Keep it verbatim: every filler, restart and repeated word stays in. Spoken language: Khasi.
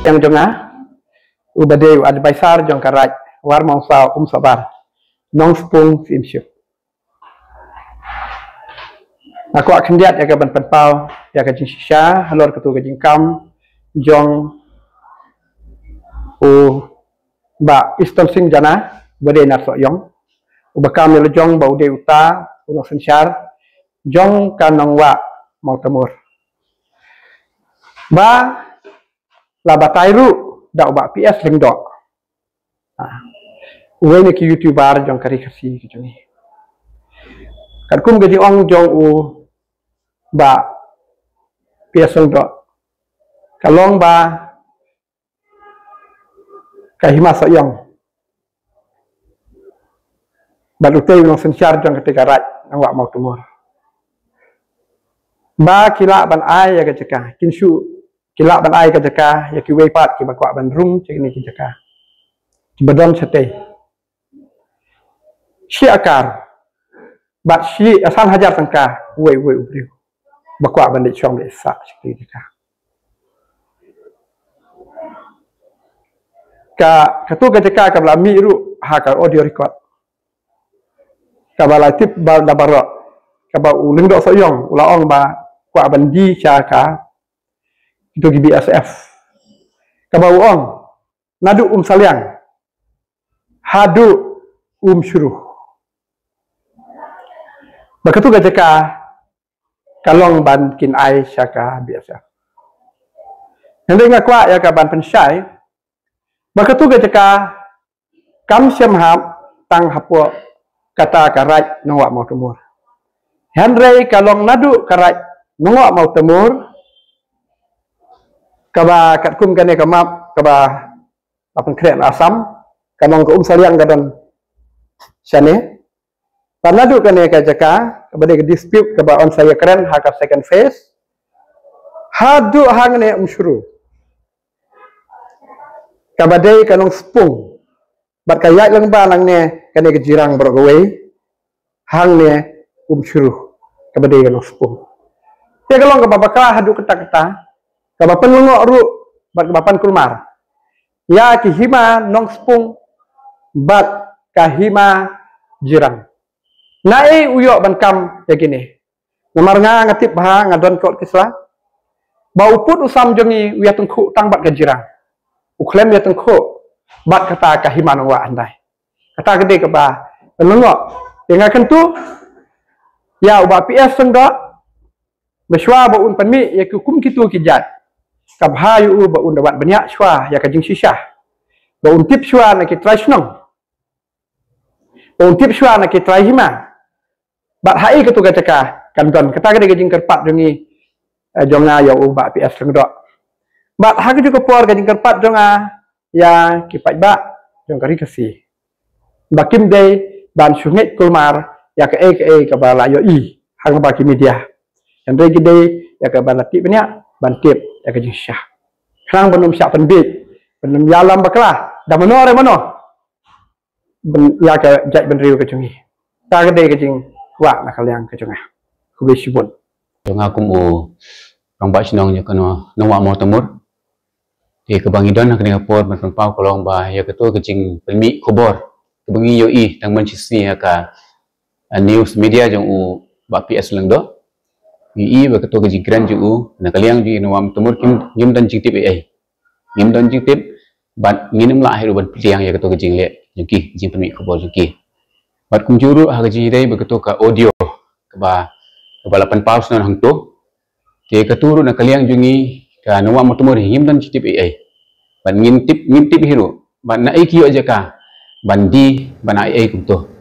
Yang jong nga, uba dei u advisor jong ka Raid War Mawngsaw Umsabar, Nongspung Syiemship. Nga kwah khyndiat ïa ka ban pynpaw ïa ka jingshisha halor katu ka jingkam jong u Bah Easton Singh Jana, uba dei na Sohiong, uba kam ïa la jong ba u dei uta u nongsynshar jong ka Nongwah Mawtamur. Ba la batai ruh da u Bah P S Lyngdoh. Ah. Uwei na ki YouTuber jong ka ri Khasi ka jong ngi. Katkum ka jingong jong u Bah P S Lyngdoh, ka long ba ka hima Sohiong bad utei u nongsynshar jong katei ka Raid Nongwah Mawtamur, ba ki lah ban ai ïa ka jaka, kin shu ki lah ban ai ka jaka ïa kiwei pat kiba kwah ban rung sha kine ki jaka kiba don shatei. Shi akar bad shi, eh, san hajar tyngka uwei uwei u briew ba kwah ban leit shong leit sah sha kine ki jaka. Ka, katu ka jaka kaba la mih ruh ha ka audio record kaba la tip ba, da baroh, kaba u Lyngdoh Sohiong u la ong ba kwah ban die sha ka, kito ki B S F. Kaba u ong, naduh Umsaliang haduh Umshru, ba katu ka jaka ka long ban kin ai sha ka B S F. Hynrei nga kwah ïa ka ban pynshai ba katu ka jaka kam shym hap tang hapoh kata ka Raid Nongwah Mawtamur, hynrei ka long naduh ka Raid Nongwah Mawtamur, kaba katkum kane ka map kaba la pynkhreh na Assam, ka long ka Umsaliang ka don shane. Bad naduh kane ka jaka kaba dei ka dispute kaba yn sa ïakren ha ka second phase, haduh hangne Umshru, kaba dei ka Nongspung, bad ka ïaid lyngba nangne kane ka Jirang baroh kawei, hangne Umshru, kaba dei ka Nongspung. Te ka long kaba bakla haduh katta katta, kaba pynlyngngoh ruh bad kaba pynkulmar ïa ki hima Nongspung bad ka hima Jirang. Naei u ïoh ban kam ïa kine? Namar nga, nga tip bha, nga don kot ki sla ba u pud u sam jong ngi u ïatyngkhuh tang bad ka Jirang, u khlem ïatyngkhuh bad kata ka hima Nongwah hyndai. Kata ka dei kaba pynlyngngoh. Te nga kyntu ïa u Bah P S Lyngdoh, ba shuwa ba un pynmih ïa ki kum kitu ki jait, ka bha ïa u ba un da wad bniah shuwa ïa ka jingshisha, ba un tip shuwa na ki trai shnong, ba un tip shuwa na ki trai hima, bad haei katu ka jaka kan don. Kata ka dei ka jingkyrpad jong ngi, eh, jong nga ïa u Bah P S Lyngdoh. Bad ha kajuh ka por ka jingkyrpad jong nga ïa ki paidbah jong ka ri Khasi, ba kim dei ban shu ngeit kulmar ïa kaei kaei kaba la ïohi hangba ki media, hynrei ki dei ïa ka ban la tip bniah, ban tip ïa ka jingshisha, khnang ban ym shah pynbiej, ban ym ïalam bakla da mano re mano ïa ka jaitbynriew ka jong ngi. Kata ka dei ka jingkwah na ka liang ka jong nga. Khublei shibun. Jong nga kum u rangbah shnong jong ka Nongwah Mawtamur, te kaba ngi don ha kane ka por ban pynpaw ka long ba ïa kato ka jingpynmih khubor kaba ngi ïohi tang ban shisngi ha ka, ah, news media jong u Bah P S Lyngdoh, ngi ïohi ba kato ka jingkren jong u na ka liang jong i Nongwah Mawtamur kim, ngim don jingtip ei ei. Ngim don jingtip bad ngin ym lah hi ruh ban pdiang ïa kato ka jingleh jong ki, jingpynmih khubor jong ki. Bad kumjuh ruh ha ka jingïadei bad kato ka audio kaba, kaba la pynpaw shen hangto, te kato ruh na ka liang jong ngi ka Nongwah Mawtamur ngim don jingtip ei ei. Bad ngim tip, ngim tip hi ruh bad naei ki ïoh jaka ban die bad naei ei kumto.